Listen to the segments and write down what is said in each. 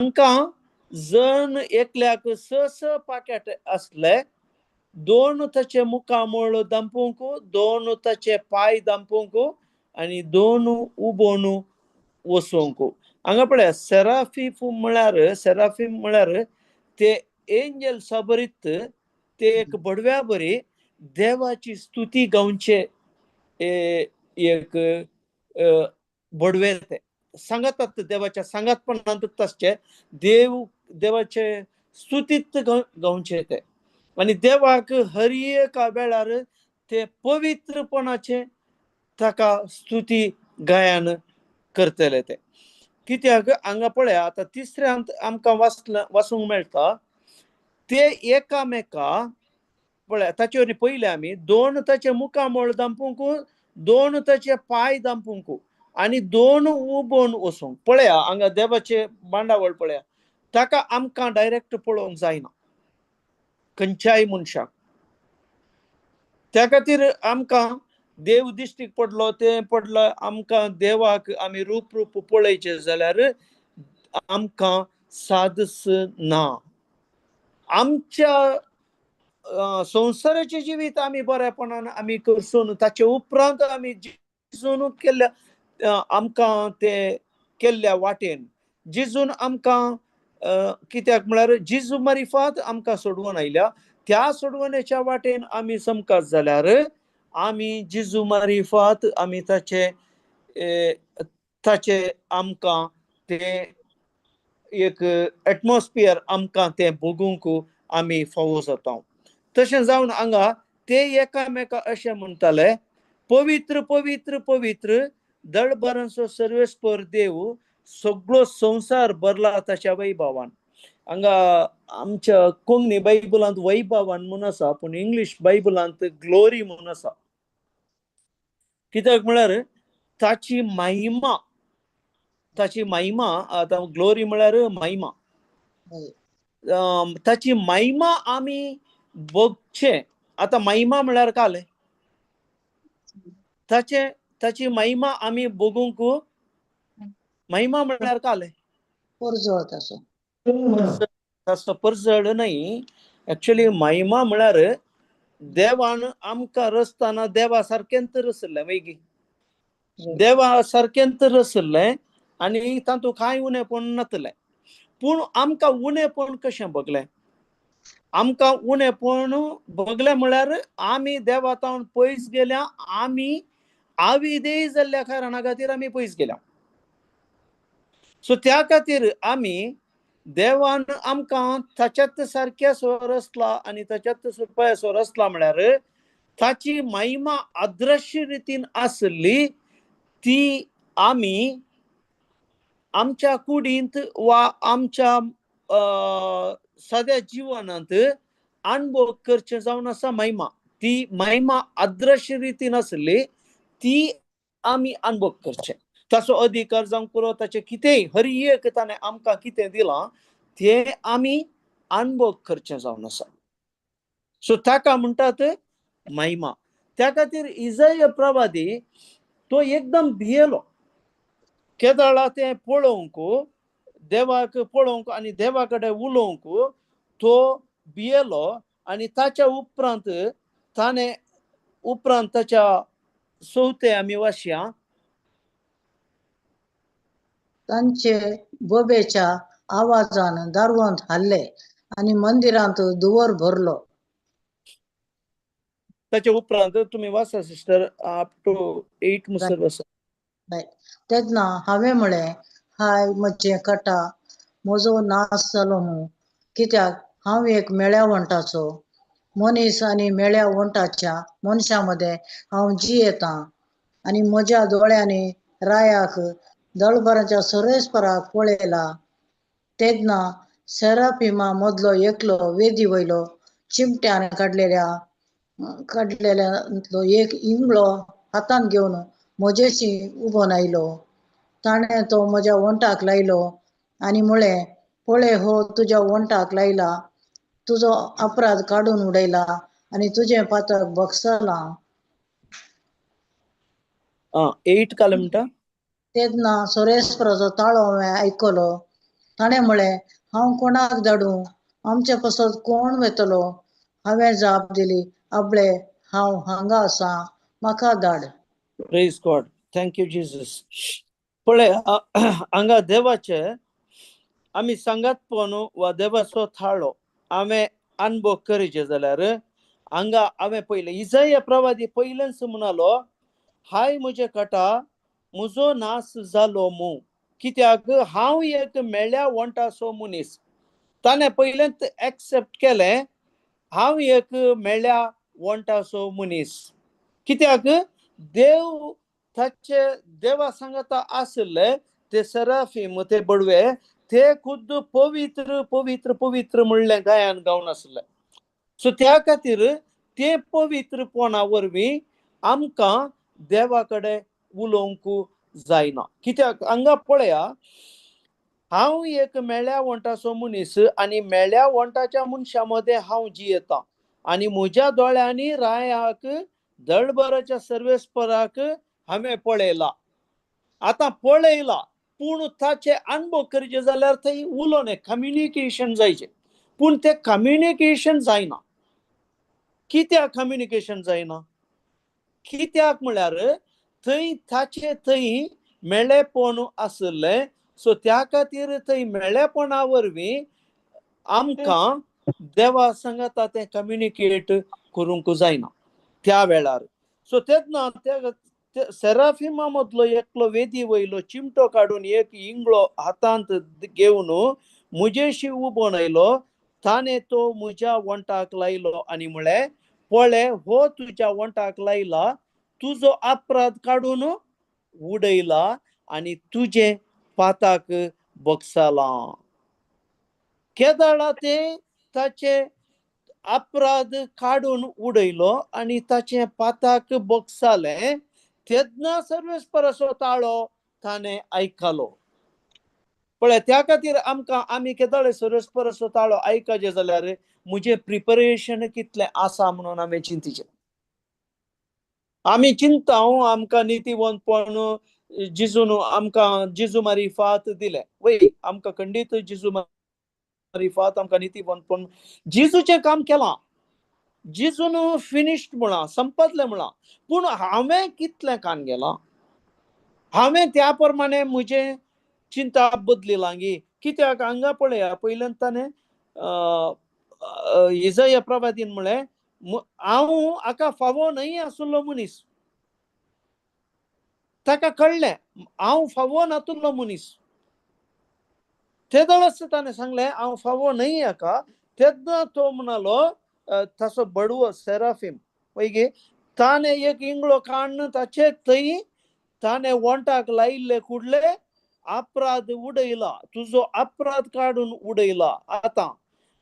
तांकां जण एकल्याक स स पाकेट आसले, दोन ताचे मुखामळ दांपूंक, दोन ताचे पांय दांपूंक आनी दोन उबोन वचोंक. हांगा पळया, सेराफीफ म्हळ्यार, सेराफीम म्हळ्यार ते एंजल्सा बरीत, ते एक बडव्या बरी देवाची स्तुती गावचे एक बडवे. ते सांगातात देवाच्या सांगातपणांत आसचे, देव देवाचे स्तुतीत गावचे ते. आनी देवाक हर एका वेळार ते पवित्रपणाचे ताका स्तुती गायन करतले ते. कित्याक हांगा पळया, आतां तिसऱ्यांत आमकां वाचला, वाचूंक मेळटा, ते एकामेका पळया. ताचे वरवीं पयले आमी दोन ताचे मुखामळ दांपूंक, दोन ताचे पांय दांपूंक आनी दोन उबोन वचूंक. पळया, हांगा देवाचे बांदावळ पळया. ताका आमकां डायरेक्ट पळोवंक जायना खंयच्याय मनशाक. त्या खातीर आमकां देव दिश्टीक पडलो, तें पडलो, आमकां देवाक आमी रूप रूप पळयचें जाल्यार आमकां सादस ना. आमच्या संवसाराचें जिवीत आमी बरेपणान आमी करसून ताचे उपरांत आमी जिजून केल्ल्या आमकां ते केल्ल्या वाटेन जिजून आमकां, कित्याक म्हळ्यार जिजू मारिफात आमकां सोडवून आयल्या, त्या सोडवण्याच्या वाटेन आमी समकास जाल्यार आमी जिजू मारिफात आमी ताचे ताचे आमकां ते एक एटमॉस्फियर आमकां तें भोगूंक आमी फावो जाता. तशें जावन हांगा ते एकामेका अशें म्हणटाले, पवित्र पवित्र पवित्र दळभरांचो सर्वेस्पर देव, सगळो संवसार भरला ताच्या वैभवान. हांगा आमच्या कोंकणी बायबलांत वैभवान म्हूण आसा, पूण इंग्लीश बायबलांत ग्लोरी म्हूण आसा. कित्याक म्हळ्यार ताची महिमा, ताची महिमा, आतां ग्लोरी म्हळ्यार महिमा, ताची महिमा आमी भोगचें. आतां महिमा म्हळ्यार कालें ताचे, ताची महिमा आमी भोगूंक, महिमा म्हळ्यार कालें परजळ ताचो, ताचो परजळ न्हय. एक्चुअली महिमा म्हळ्यार देवान आमकां रचतना देवा सारकेंच रचल्लें, मागीर देवा सारकेंच रचल्लें आनी तातूंत कांय उणेपण नातलें. पूण आमकां उणेपण कशें भोगलें? आमकां उणेपण भोगलें म्हळ्यार आमी देवा तावन पयस गेल्या, आमी आविदेय जाल्ल्या कारणा खातीर आमी पयस गेल्या. सो त्या खातीर आमी देवान आमकां ताच्याच सारक्या सो रचला आनी ताच्याच सुरपाया सो रचला म्हळ्यार ताची महिमा अदृश्य रितीन आसली ती आमी आमच्या कुडींत वा आमच्या साद्या जिवनांत अणभव करचें जावन आसा महिमा. ती महिमा अदृश्य रितीन आसली ती आमी अणभव करचें. ताचो अधिकार जावंक पुरो, ताचें कितेंय हर एक ताणें आमकां कितें दिलां तें आमी अणभव करचें जावन आसा. सो ताका म्हणटात महिमा. त्या खातीर इजय प्रवादी तो एकदम भियेलो केदळा तें पळोवंक, देवाक पळोवंक आनी देवा कडेन उलोवंक तो भियेलो. आनी ताच्या उपरांत ताणें उपरांत ताच्या चवथे आमी वाचया, तांचे बोबेच्या आवाजान दारवंत हाल्ले आनी मंदिरांत दुवर भरलो. ताच्या उपरांत तुमी वाचा सिस्टर, अप टू 8 मुसर वाचा. तेन्ना हांवें म्हळें, हाय म्हजें कटा, म्हजो नाश जालो म्हूण, कित्याक हांव एक मेळ्या वंटाचो मनीस आनी मेळ्या वंटाच्या मनशां मदें हांव जियेतां आनी म्हज्या दोळ्यांनी रायाक दळभराच्या सरेस्पराक पळयला. तेन्ना सेराफिमा मदलो एकलो वेदी वयलो चिमट्यान काडलेल्यांतलो एक इंगळो हातान घेवन म्हजेशी उबोन आयलो. ताणें तो म्हज्या वंटाक लायलो आनी म्हळें, पळय हो तुज्या वंटाक लायला, तुजो अपराध काडून उडयला आनी तुजें पातक बगसलां. 8 काल म्हणटा. तेन्ना सोरेस्पराचो ताळो हांवें आयकलो. ताणें म्हळें, हांव कोणाक धाडूं? आमचे पासत कोण वेतलो? हांवें जाप दिली, आपले हांव हांगा आसा, म्हाका धाड. Praise God, thank you Jesus. पळय, हांगा देवाचे आमी सांगातपण वा देवाचो थाळो हांवें अनुभव करचे जाल्यार हांगा हांवें पयलें इजय प्रवादी पयलेंच म्हणालो, हाय म्हजे कटा, म्हजो नाश जालो मू, कित्याक हांव एक मेळ्या वंटाचो मनीस. ताणें पयलेंच एक्सेप्ट केलें, हांव एक मेळ्या वंटाचो मनीस, कित्याक देव ताचे देवा सांगाता आशिल्ले ते सेराफीम, ते बडवे, ते खुद्द पवित्र पवित्र पवित्र म्हणलें गायन गावन आसले. सो त्या खातीर ते पवित्रपणा वरवीं आमकां देवा कडेन उलोवंक जायना. कित्याक हांगा पळया, हांव एक मेळ्या वंटाचो मनीस आनी मेळ्या वंटाच्या मनशां मदें हांव जियेतां आनी म्हज्या दोळ्यांनी रायाक दळबराच्या सर्वेस्पराक हांवें पळयला. आतां पळयला पूण ताचे अनुभव करचे जाल्यार थंय उलोवणें कम्युनिकेशन जायचें, पूण तें कम्युनिकेशन जायना. कित्याक कम्युनिकेशन जायना? कित्याक म्हळ्यार थंय ताचे थंय मेळेपण आशिल्लें. सो त्या खातीर थंय मेळेपणा वरवीं आमकां देवा सांगाता तें कम्युनिकेट करूंक जायना त्या वेळार. सो तेन्ना त्या सेराफिमा मदलो एकलो वेदी वयलो चिमटो काडून एक इंगळो हातांत घेवन म्हजेशी उबो आयलो, ताणें तो म्हज्या वंटाक लायलो आनी म्हळें, पळय हो तुज्या वंटाक लायला, तुजो अपराध काडून उडयला आनी तुजें पाताक बगसालां. केदाळा तें ताचे अपराध काडून उडयलो आनी ताचें पाताक बगसालें, तेन्ना सर्वेस्पराचो ताळो ताणें आयकलो. पळय, त्या खातीर आमकां आमी केदाळे सर्वेस्पराचो ताळो आयकचें जाल्यार म्हजें प्रिपरेशन कितलें आसा म्हणून आमी चिंतिचें. आमी चिंता आमकां नितीवंतपण जिजून आमकां जिजू मारिफात दिलें, वय आमकां खंडीत जिजू मारिफात आमकां नितीवंतपण जिजूचें काम केलां, जिजून फिनिश्ड म्हळां, संपतलें म्हळां, पूण हांवें कितलें कान गेलां, हांवें त्या प्रमाणे म्हजें चिंता बदलिलां गी. कित्याक हांगा पळया, पयल्यान ताणें इजय प्रवादीन म्हळें, हांव हाका फावो न्हय आशिल्लो मनीस. ताका कळ्ळें हांव फावो नातुल्लो मनीस. तेदळच ताणें सांगलें हांव फावो न्हय हाका. तेन्ना तो म्हणालो ताचो बडवो सेराफीम पळय, ताणें एक इंगळो काडून ताचे थंय ताणें वंटाक लायिल्ले कुडले अपराध उडयला, तुजो अपराध काडून उडयला आतां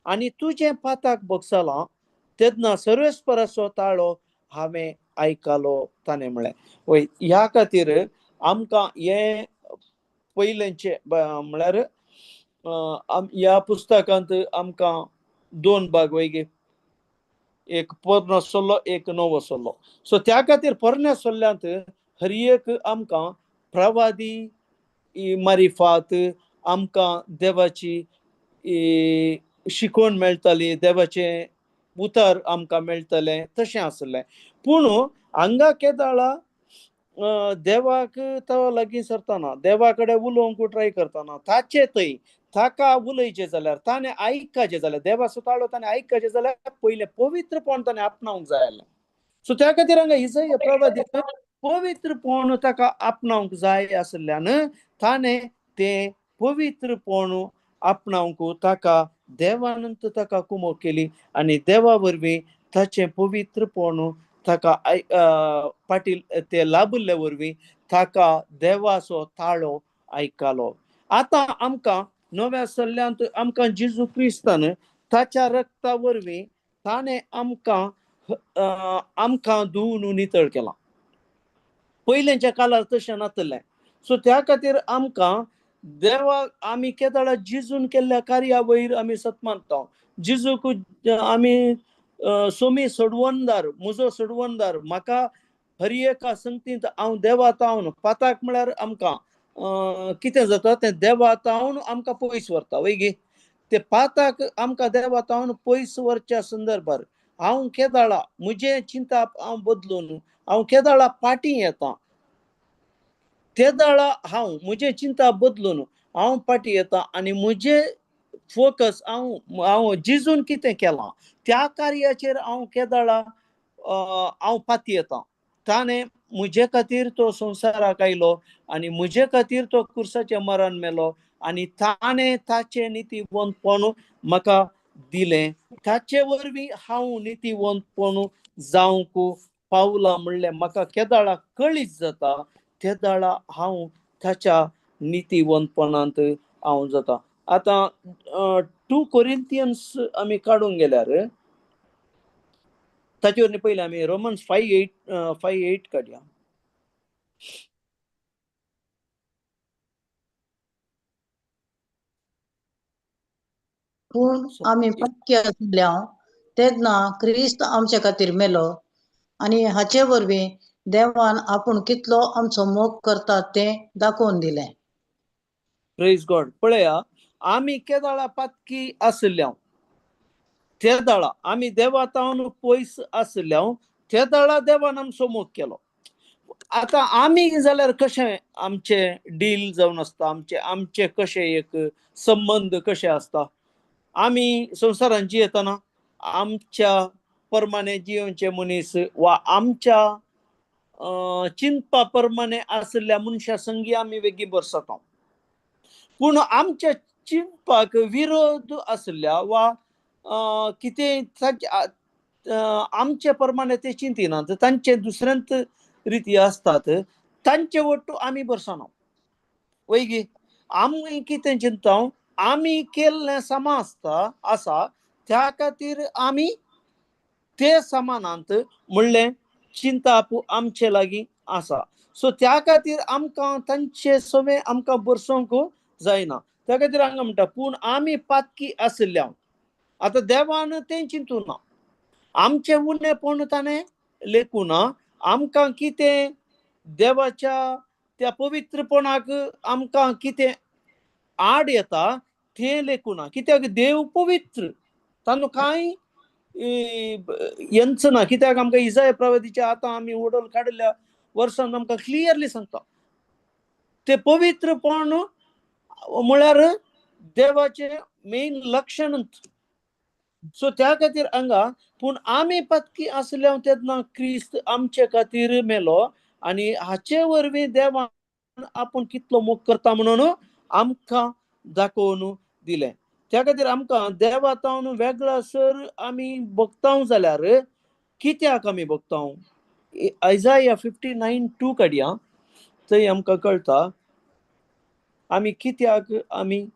आनी तुजें पाताक बगसलां. तेन्ना सर्वेस्पराचो ताळो हांवें आयकलो, ताणें म्हळें. वय, ह्या खातीर आमकां हें पयलेंचें म्हळ्यार ह्या पुस्तकांत आमकां दोन भाग वय, एक पोरनो सल्लो, एक नवो सल्लो. सो त्या खातीर पोरण्या सल्ल्यांत हर एक आमकां प्रवादी मारिफात आमकां देवाची शिकवण मेळटाली, देवाचें उतर आमकां मेळटलें तशें आसलें. पूण हांगा केदाळा देवाक तो लागीं सरतना, देवा कडेन उलोवंक ट्राय करतना, ताचे थंय ताका उलयचें जाल्यार, ताणें आयकचें जाल्यार, देवाचो ताळो ताणें आयकचें जाल्यार पयलें पवित्रपण ताणें आपणावंक जाय आसलें. सो त्या खातीर हांगा इजय प्रवादी पवित्रपण ताका आपणावंक जाय आशिल्ल्यान ताणें तें पवित्रपण आपणावंक ताका देवानंत ताका कुमोक केली आनी देवा वरवीं ताचें पवित्रपण ताका पाटील ते लाभिल्ले वरवीं ताका देवाचो ताळो आयकलो. आतां आमकां नव्या सल्ल्यांत आमकां जेजू क्रिस्तान ताच्या रक्ता वरवीं ताणें आमकां आमकां धुवन नितळ केलां. पयलेंच्या काळार तशें नातलें. सो त्या खातीर आमकां देवा आमी केदाळा जिजून केल्ल्या कार्या वयर आमी सत मानता. जिजूक आमी सोमी सोडवणदार, म्हजो सोडवणदार, म्हाका हर एका संगतींत हांव देवा तावन पाताक म्हळ्यार आमकां कितें जाता तें देवा तावन आमकां पयस व्हरता वय गी. ते पाताक आमकां देवा तावन पयस व्हरच्या संदर्भार हांव केदाळा म्हजें चिंताप हांव बदलून हांव केदाळा फाटीं येता, तेदाळा हांव म्हजें चिंताप बदलून हांव फाटीं येता आनी म्हजें फोकस हांव हांव जिजून कितें केलां त्या कार्याचेर हांव केदाळा हांव फाटीं येता. ताणें म्हजे खातीर तो संवसाराक आयलो आनी म्हजे खातीर तो कुर्साचें मरण मेलो आनी ताणें ताचें नितीवंतपण म्हाका दिलें, ताचे वरवीं हांव नितीवंतपण जावंक पावला म्हणलें म्हाका केदाळा कळीत जाता, तेदाळा हांव ताच्या नितीवंतपणांत हांव जाता. आतां 2 कोरिंथियन्स आमी काडूंक गेल्यार ताचे वरवीं पयलीं आमी रोमन्स 5:8 काडया. पूण आमी पक्के आसल्या तेन्ना क्रिस्त आमचे खातीर मेलो आनी हाचे वरवीं देवान आपूण कितलो आमचो मोग करता तें दाखोवन दिलें. प्रेज गॉड. पळया आमी केदाळा पातकी आशिल्ल्या तेदाळा आमी देवा तावन पयस आशिल्ल्या तेदाळा देवान आमचो मोग केलो. आतां आमी जाल्यार कशें आमचें डील जावन आसता, आमचे आमचे कशें एक संबंद कशें आसता, आमी संवसारान जियेतना आमच्या प्रमाणे जियोवचे मनीस वा आमच्या चिंतपा प्रमाणे आशिल्ल्या मनशा संगी आमी वेगळी बरसता. पूण आमच्या चिंतपाक विरोध आशिल्ल्या वा कितें आमचे प्रमाणे ते चिंतिनात, तांचे दुसऱ्यांत रिती आसतात, तांचे वट्टू आमी बरसना वय गी. आमी कितें चिंता आमी केल्लें समा आसता आसा त्या खातीर आमी ते समानांत म्हणलें चिंताप आमचे लागीं आसा. सो त्या खातीर आमकां तांचे सवे आमकां बरसोंक जायना. त्या खातीर हांगा म्हणटा पूण आमी पातकी आशिल्ल्या. आतां देवान तें चिंतूं ना, आमचें उणेपण ताणें लेखूं ना, आमकां कितें देवाच्या त्या पवित्रपणाक आमकां कितें आड येता तें लेखूं ना, कित्याक देव पवित्र तांकां कांय येंच ना. कित्याक आमकां इजाय प्रवादीच्या आतां आमी उडोवन काडिल्ल्या वर्सान आमकां क्लियरली सांगता ते पवित्रपण म्हळ्यार देवाचें मेन लक्षण. सो त्या खातीर हांगा पूण आमी पातकी आसल्या तेन्ना क्रिस्त आमचे खातीर मेलो आनी हाचे वरवीं देवान आपूण कितलो मोग करता म्हणून आमकां दाखोवन दिलें. त्या खातीर आमकां देवा तावन वेगळो सर आमी भोगता जाल्यार कित्याक आमी भोगता? आयजाया 59:2 काडया, थंय आमकां कळटा आमी कित्याक आमी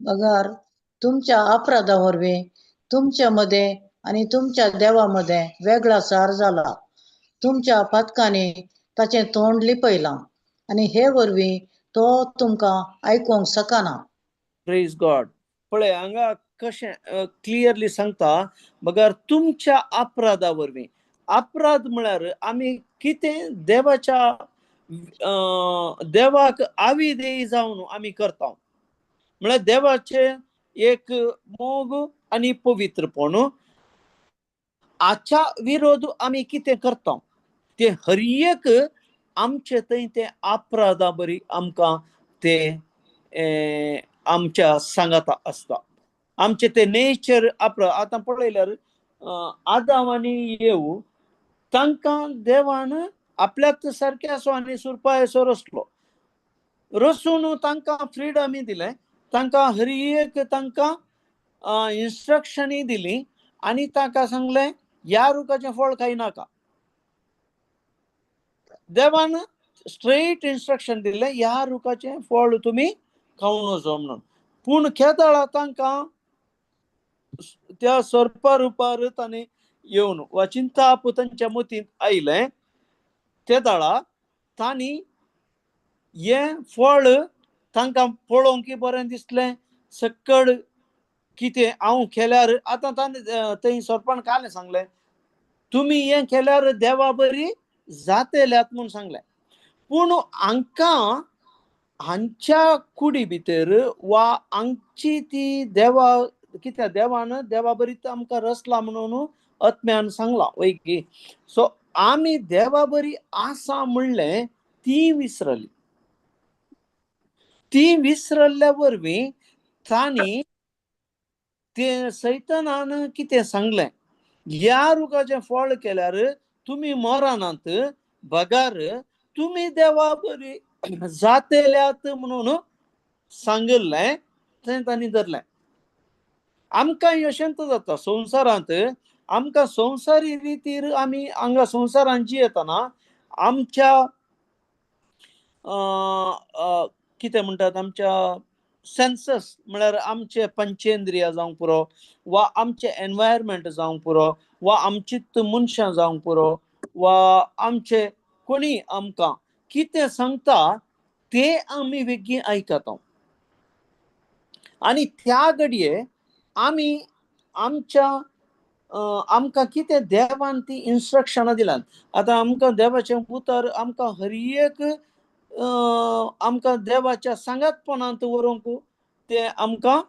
बगर तुमच्या अपराधा वरवीं तुमच्या मदें आनी तुमच्या देवा मदें वेगळा सार जाला, तुमच्या पातकांनी ताचें तोंड लिपयलां आनी हे वरवीं तो तुमकां आयकूंक शकना. प्रेज गॉड. पळय हांगा कशें क्लियरली सांगता बगर तुमच्या अपराधा वरवीं. अपराध म्हळ्यार आमी कितें देवाच्या देवाक आविदेय जावन आमी करता, म्हळ्यार देवाचें एक मोग आनी पवित्रपण हाच्या विरोध आमी कितें करता ते हर एक आमचे थंय ते अपराधा बरी आमकां ते आमच्या सांगाता आसता, आमचे ते नेचर अपराध. आतां पळयल्यार आदाम आनी येव तांकां देवान आपल्याक सारकें असो आनी सुरपायसो रसलो, रसून तांकां फ्रिडमी दिलें, तांकां हर एक तांकां इन्स्ट्रक्शनूय दिली आनी तांकां सांगलें ह्या रुखाचें फळ खायनाका. देवान स्ट्रेट इन्स्ट्रक्शन दिलें ह्या रुखाचें फळ तुमी खावन वचो म्हणून. पूण खेदाळा तांकां त्या सर्पा रुपार ताणें येवन वा चिंताप तांच्या मतींत आयलें तेदाळा तांणी हें फळ तांकां पळोवंक बरें दिसलें, सक्कड कितें हांव केल्यार आतां ताणें थंय सोरपान कालें सांगलें तुमी हें केल्यार देवा बरी जातेल्यात म्हूण सांगलें. पूण हांकां हांच्या कुडी भितर वा हांची ती देवा कित्याक देवान देवा बरी आमकां रचला म्हणून आत्म्यान सांगलां वय की. सो आमी देवा बरी आसा म्हणलें ती विसरली. ती विसरल्ल्या वरवीं तांणी ते सैतानान कितें सांगलें, ह्या रुखाचें फळ केल्यार तुमी मरनात बगर तुमी देवा बरी जातेल्यात म्हणून सांगिल्लें तें तांणी धरलें. आमकां अशेंच जाता संवसारांत, आमकां संवसारी रितीर आमी हांगा संवसारांत जियेतना आमच्या कितें म्हणटात आमच्या सेन्सस म्हळ्यार आमचे पंचेंद्रिया जावंक पुरो वा आमचे एनवायरमेंट जावंक पुरो वा आमचीच मनशां जावंक पुरो वा आमचे कोणी आमकां कितें सांगता ते आमी वेगीं आयकता आनी त्या घडये आमी आमच्या आमकां कितें देवान ती इन्स्ट्रक्शनां दिल्यात. आतां आमकां देवाचें उतर आमकां हर एक आमकां देवाच्या सांगातपणांत व्हरूंक तें आमकां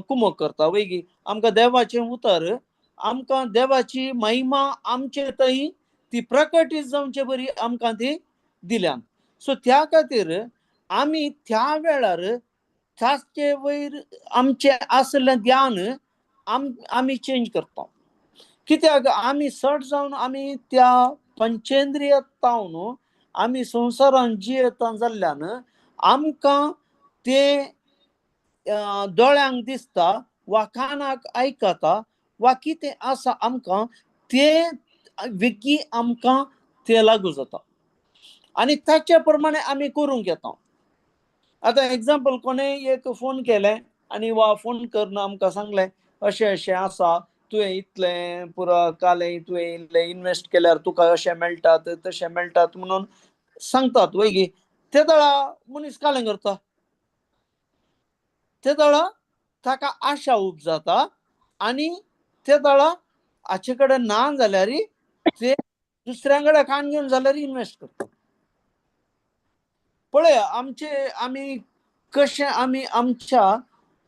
कुमक करता वयगी. आमकां देवाचें उतर आमकां देवाची महिमा आमचे थंय ती प्रकटीत जावचे बरी आमकां ती दिल्यान. सो त्या खातीर आमी त्या वेळार ताचे वयर आमचें आसलें ध्यान आमी चेंज करता. कित्याक आमी चड जावन आमी त्या पंचेंद्रिय तावन आमी संवसारान जियेता जाल्ल्यान आमकां ते दोळ्यांक दिसता वा कानाक आयकता वा कितें आसा आमकां ते वेगीं आमकां ते लागू जाता आनी ताचे प्रमाणे आमी करूंक येता. आतां एग्जाम्पल कोणें एक फोन केलें आनी वा फोन करून आमकां सांगलें अशें अशें आसा तुवें इतलें पुरो कालें तुवें इल्लें इनवेस्ट केल्यार तुका अशें मेळटात तशें मेळटात म्हणून सांगतात वयगी. ते दळा मनीस कालें करता, ते दळा ताका आशा उब जाता आनी ते दळा हाचे कडेन ना जाल्यार ते दुसऱ्या कडेन कान घेवन जाल्यार इनवेस्ट करता. पळय आमचे आमी कशें आमी आमच्या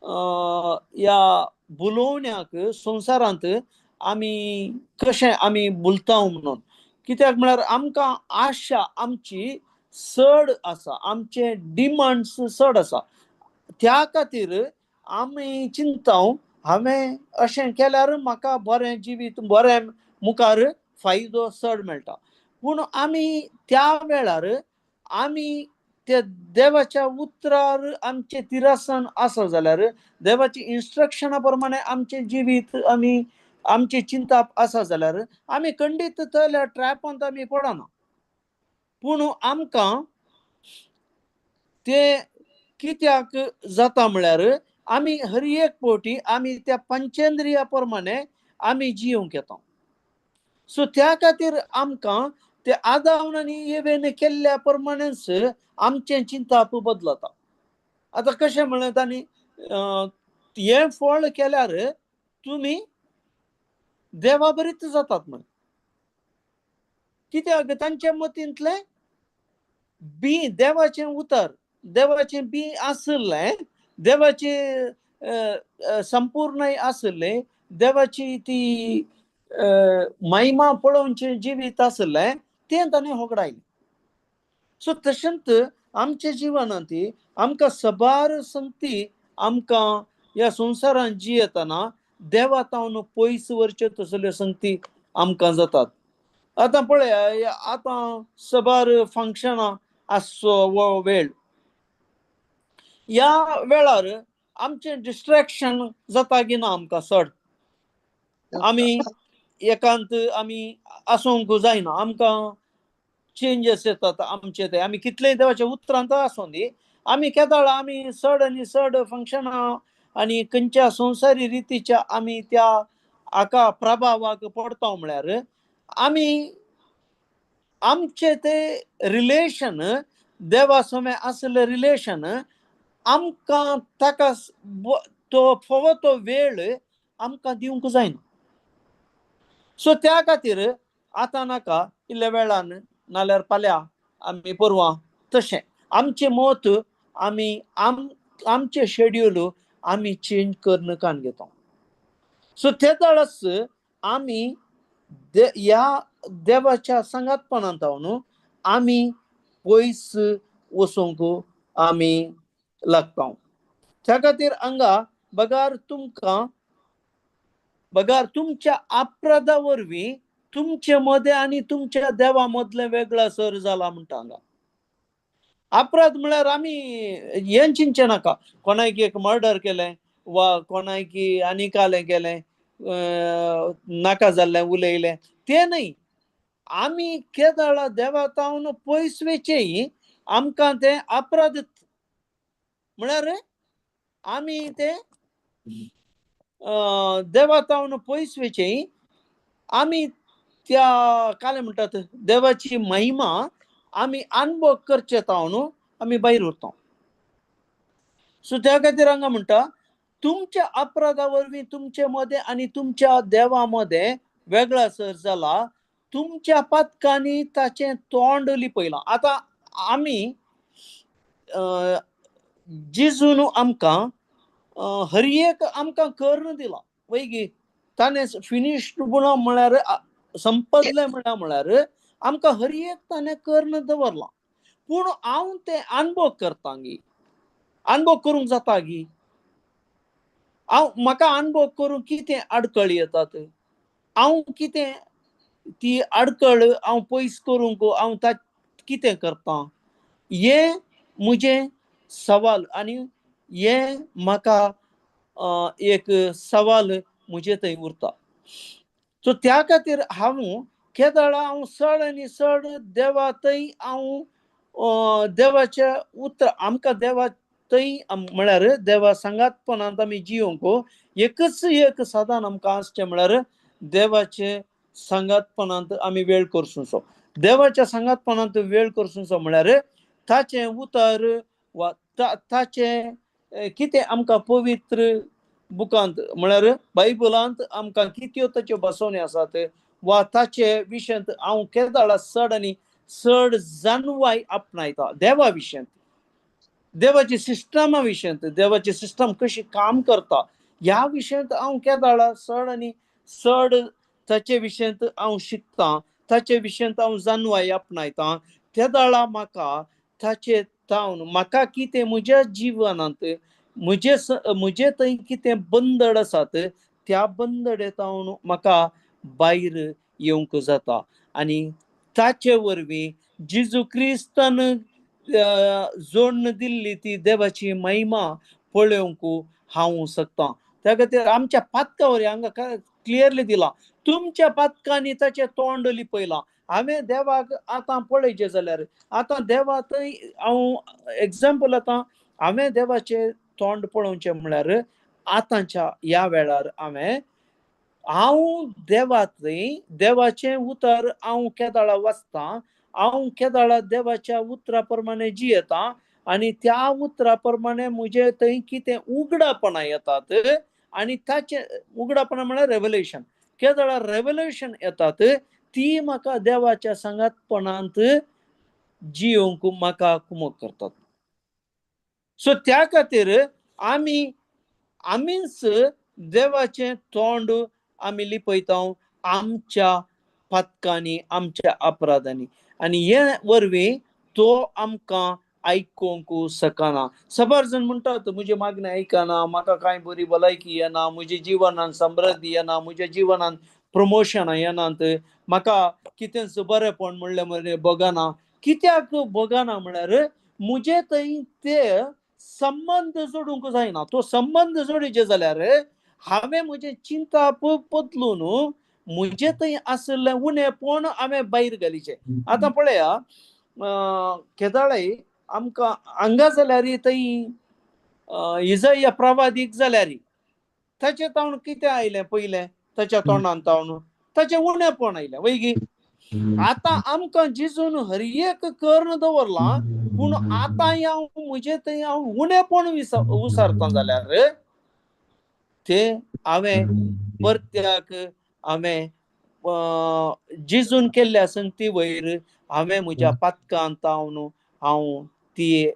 ह्या बुलोवण्याक संवसारांत आमी कशें आमी बुलता म्हणून. कित्याक म्हळ्यार आमकां आशा आमची चड आसा, आमचे डिमांड्स चड आसा. त्या खातीर आमी चिंता हांवें अशें केल्यार म्हाका बरें जिवीत बरें मुखार फायदो चड मेळटा. पूण आमी त्या वेळार आमी त्या देवाच्या उतरार आमचें तिरासन आसा जाल्यार देवाची इन्स्ट्रक्शना प्रमाणे आमचें जिवीत आमी आमचें चिंताप आसा जाल्यार आमी खंडीत तल्या ट्रॅपांत आमी पडना. पूण आमकां ते कित्याक जाता म्हळ्यार आमी हर एक फावटी आमी त्या पंचेंद्रिया प्रमाणे आमी जियोंक येता. सो त्या खातीर आमकां ते आदावन आनी एवेन केल्ल्या प्रमाणेच आमचें चिंताप बदलता. आतां कशें म्हणलें तांणी हें फळ केल्यार तुमी देवा बरीच जातात म्हण. कित्याक तांच्या मतींतलें बी देवाचें उतर देवाचें बी आशिल्लें, देवाचें संपूर्ण आशिल्लें, देवाची ती महिमा पळोवचें जिवीत आशिल्लें तें ताणें होगडायलें. सो तशेंच आमच्या जिवनांत आमकां सबार संगती आमकां ह्या संवसारांत जियेतना देवा तावन पयस व्हरच्यो तसल्यो संगती आमकां जातात. आतां पळय आतां सबार फंक्शनां आसचो हो वेळ, ह्या वेळार आमचें डिस्ट्रेक्शन जाता की ना आमकां चड आमी एकांत आमी आसूंक जायना, आमकां चेंजीस येतात आमचे ते. आमी कितलेय देवाच्या उतरांत आसूं दी आमी केदाळ आमी चड आनी चड फंक्शनां आनी खंयच्या संवसारी रितीच्या आमी त्या हाका प्रभावाक पडता म्हळ्यार आमी आमचे ते रिलेशन देवा समें आसलें रिलेशन आमकां ताका तो फोवो तो वेळ आमकां दिवंक जायना. सो त्या खातीर आतां नाका, इल्ल्या वेळान, नाल्यार फाल्यां, आमी परवां, तशें आमचें मत आमी आमचें शेड्यूल आमी चेंज करून कान घेता. सो ते वेळास आमी ह्या देवाच्या सांगातपणांत न्हू आमी पयस वचूंक आमी लागता. त्या खातीर हांगा बगार तुमकां बगार तुमच्या अपराधा वरवीं तुमचे मदें आनी तुमच्या देवा मदलें वेगळा सर जाला म्हणटा. हांगा अपराध म्हळ्यार आमी हें चिंतचें नाका, कोणायक एक मर्डर केलें वा कोणायक आनी कालें केलें, नाका जाल्लें उलयलें, तें न्हय. आमी केदळा देवा तावन पयस वचें आमकां तें अपराध म्हळ्यार आमी तें देवा तावन पयस वचें आमी त्या कालें म्हणटात देवाची महिमा आमी अनुभव करचे तावन आमी भायर उरता. सो त्या खातीर हांगा म्हणटा तुमच्या अपराधा वरवीं तुमचे मदें आनी तुमच्या देवा मदें वेगळा सर जाला, तुमच्या पातकांनी ताचें तोंड लिपयलां. आतां आमी जेजून आमकां हर एक आमकां करून दिला वयगी, ताणें फिनिश्ड गुणो म्हळ्यार संपदलें म्हळ्यार आमकां हर एक ताणें करून दवरलां. पूण हांव तें अनुभव करता गी, अनुभव करूंक जाता गी, हांव म्हाका अनुभव करूंक कितें आडखळी येतात, हांव कितें ती आडखळ हांव पयस करूंक हांव कितें करता, हें म्हजें सवाल आनी हें म्हाका एक सवाल म्हजे थंय उरता. सो त्या खातीर हांव केदळा हांव चड आनी चड देवा थंय हांव देवाच्या उतर आमकां देवा थंय म्हळ्यार देवा सांगातपणांत आमी जियोंक एकच एक साधन आमकां आसचें म्हळ्यार देवाचे सांगातपणांत आमी वेळ करचो. देवाच्या सांगातपणांत वेळ करचो म्हळ्यार ताचें उतर वा ताचें कितें आमकां पवित्र बुकांत म्हळ्यार बायबलांत आमकां कित्यो ताच्यो बसवण्यो आसात वा ताचे विशयांत हांव केदळा चड आनी चड जाणवाय आपणायता देवा विशयांत, देवाची सिस्टमा विशयांत, देवाची सिस्टम कशी काम करता ह्या विशयांत हांव केदळा चड आनी चड ताचे विशयांत हांव शिकतां, ताचे विशयांत हांव जाणवाय आपणायता. तेदळा म्हाका ताचे तावन म्हाका कितें म्हज्या जिवनांत म्हजे म्हजे थंय कितें बंदड आसात त्या बंदडे तावन म्हाका भायर येवंक जाता. आनी ताचे वरवीं जेजू क्रिस्तान जोडून दिल्ली ती देवाची महिमा पळोवंक हांव शकता. त्या खातीर आमच्या पातका वरवीं हांगा क्लियरली दिलां, तुमच्या पातकांनी ताचें तोंड लिपयलां. हांवें देवाक आतां पळयचें जाल्यार आतां देवा थंय हांव एग्जाम्पल आतां हांवें देवाचें तोंड पळोवचें म्हळ्यार आतांच्या ह्या वेळार हांवें हांव देवा थंय देवाचें उतर हांव केदळा वाचतां, हांव केदळा देवाच्या उतरा प्रमाणे जियेतां आनी त्या उतरा प्रमाणे म्हजे थंय कितें उगडापणां येतात आनी ताचें उगडापणां म्हळ्यार रेवलेशन, केदळा रेवलेशन येतात ती म्हाका देवाच्या सांगातपणांत जियोवंक म्हाका कुमक करतात. सो त्या खातीर आमी आमीच देवाचें तोंड आमी लिपयता आमच्या पातकांनी, आमच्या अपराधांनी, आनी हे वरवीं तो आमकां आयकूंक शकना. सबार जण म्हणटात म्हजी मागणें आयकना, म्हाका कांय बरी भलायकी येना, म्हज्या जिवनान समृद्धी येना, म्हज्या जिवनान प्रमोशनां येनात, म्हाका कितेंच बरेंपण म्हणलें मरे भोगना. कित्याक भोगना म्हळ्यार म्हजे थंय ते संबंद जोडूंक जायना. तो संबंद जोडीचे जाल्यार हांवें म्हजें चिंताप बदलून म्हजे थंय आशिल्लें उणेपण हांवें भायर घालीचें. आतां पळया केदळाय आमकां हांगा जाल्यार थंय इजया प्रवादीक जाल्यार ताचे तावन कितें आयलें पयलें ताच्या तोंडान तावन ताचें उणेपण आयलें वयगी. आतां आमकां जेजून हर एक कर्ण दवरलां, पूण आतां हांव म्हजे थंय हांव उणेपण विसारता जाल्यार ते हांवें परत्याक हांवें जिजून केल्ल्या संगती वयर हांवें म्हज्या पातकांत तावन हांव ती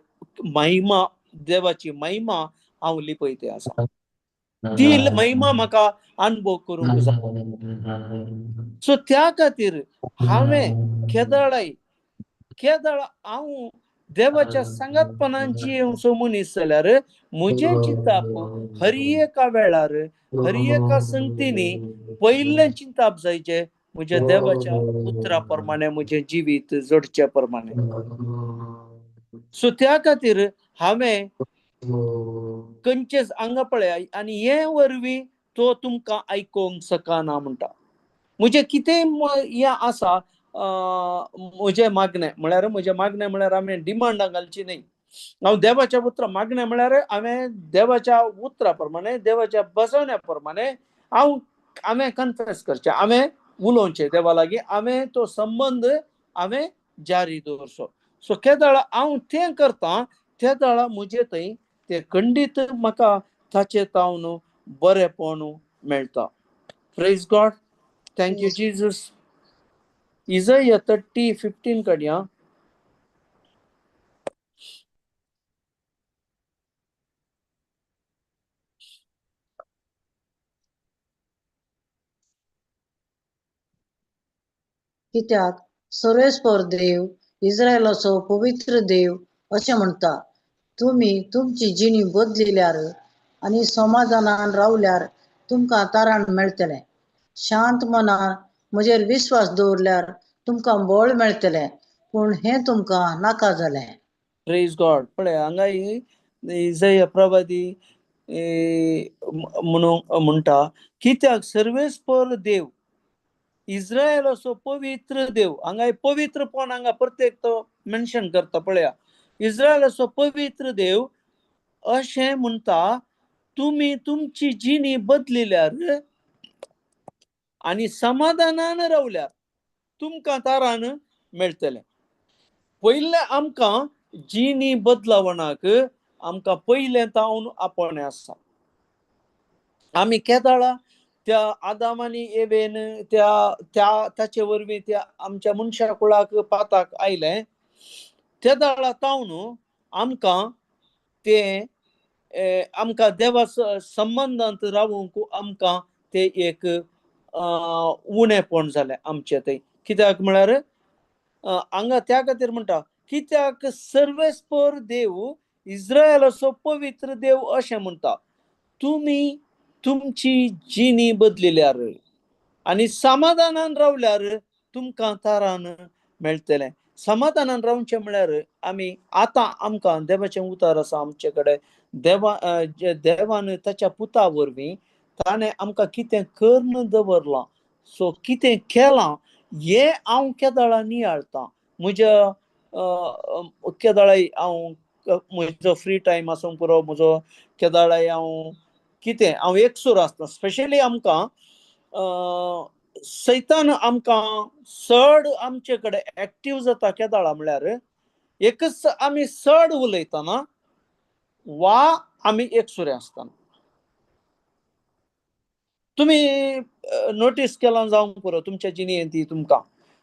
महिमा, देवाची महिमा हांव लिपयते आसा. ती महिमा म्हाका अनुभव करूंक जाय. सो त्या खातीर हांवें केदळाय केदळ हांव देवाच्या सांगातपणांची सो मनीस जाल्यार म्हजें चिंताप हर एका वेळार हर एका संगतीनी पयलें चिंताप जायचें म्हज्या देवाच्या उतरा प्रमाणे, म्हजें जिवीत जोडच्या प्रमाणे. सो त्या खातीर हांवें खंयचेच हांगा पळया आनी हे वरवीं तो तुमकां आयकोंक शकना म्हणटा. म्हजें कितेंय हें आसा, म्हजें मागणें म्हळ्यार, म्हजें मागणें म्हळ्यार हांवें डिमांडां घालची न्हय. हांव देवाच्या उतरा मागणें म्हळ्यार हांवें देवाच्या उतरा प्रमाणे, देवाच्या बसवण्या प्रमाणे हांव हांवें कन्फेस करचें, हांवें उलोवचें देवा लागीं, हांवें तो संबंद हांवें जारी दवरचो. सो केदळा हांव तें करता तेदळा म्हजे थंय ते खंडीत म्हाका ताचे तावन बरेपण मेळटा. Praise God, thank you Jesus. Isaiah 30:15 काडया. कित्याक सर्वेस्पर देव इस्रायलाचो पवित्र देव अशें म्हणटा, तुमी तुमची जिणी बदलिल्यार आनी समाधानान रावल्यार तुमकां तारण मेळटलें. शांत मनान म्हजेर विस्वास दवरल्यार तुमकां बळ मेळटलें, पूण हें तुमकां नाका जालें. प्रेज गॉड. पळय हांगा इजया प्रवादी म्हणून म्हणटा, कित्याक सर्वेस्पर देव इस्रायलाचो पवित्र देव, हांगा पवित्रपण हांगा प्रत्येक तो मेन्शन करता. पळया, इस्रायलाचो पवित्र देव अशें म्हणटा, तुमी तुमची जिणी बदलिल्यार आनी समाधानान रावल्यार तुमकां तारान मेळटलें. पयलें आमकां जिणी बदलावणाक आमकां पयलें तावन आपोवणें आसा. आमी केदाळा त्या आदाम आनी एवेन त्या त्या ताचे वरवीं त्या आमच्या मनशा कुळाक पाताक आयलें, त्या दाळा तावन आमकां ते आमकां देवा संबंदांत रावूंक आमकां ते एक उणेपण जालें आमचें थंय. कित्याक म्हळ्यार हांगा त्या खातीर म्हणटा, कित्याक सर्वेस्पर देव इस्रायलाचो पवित्र देव अशें म्हणटा, तुमी तुमची जिणी बदलिल्यार आनी समाधानान रावल्यार तुमकां तारान मेळटलें. समाधानान रावचें म्हळ्यार आमी आतां आमकां देवाचें उतर आसा आमचे कडेन. देवा देवान ताच्या पुता वरवीं ताणें आमकां कितें करून दवरलां, सो कितें केलां हें हांव केदळा नियाळतां. म्हज्या केदळाय हांव म्हजो फ्री टायम आसूंक पुरो, म्हजो केदळाय हांव कितें हांव एकसूर आसता. स्पेशली आमकां सैतान आमकां चड आमचे कडेन एक्टीव जाता केदळा म्हळ्यार एकच आमी चड उलयतना वा आमी एकसुरे आसतना. तुमी नोटीस केलां जावंक पुरो तुमच्या जिणेंत ती तुमकां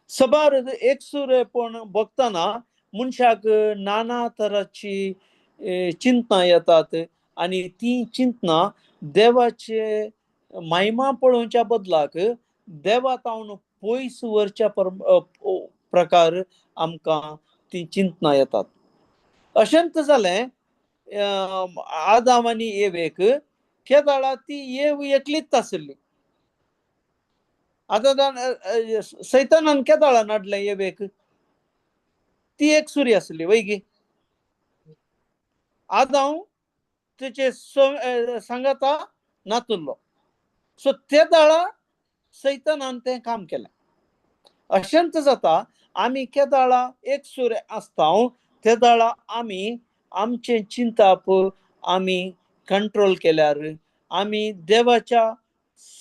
सबार एकसुरेपण भोगतना मनशाक नाना तराची चिंतनां येतात आनी ती चिंतनां देवाचे महिमा पळोवच्या बदलाक देवा तावन पयस व्हरच्या प्रकार आमकां ती चिंतनां येतात. अशेंच जालें आदाम आनी एवेक केदाळा ती एव एकलीच आसली. आतां सैतानान केदाळा नाडलें एवेक, ती एक सुरी आसली वयगी. आदाम तेचे सांगाता नातुल्लो. सो ते दाळा सैतानान तें काम केलें. अशेंच जाता आमी केदाळा एक सुरे आसता ते दाळा आमी आमचें चिंताप आमी कंट्रोल केल्यार आमी देवाच्या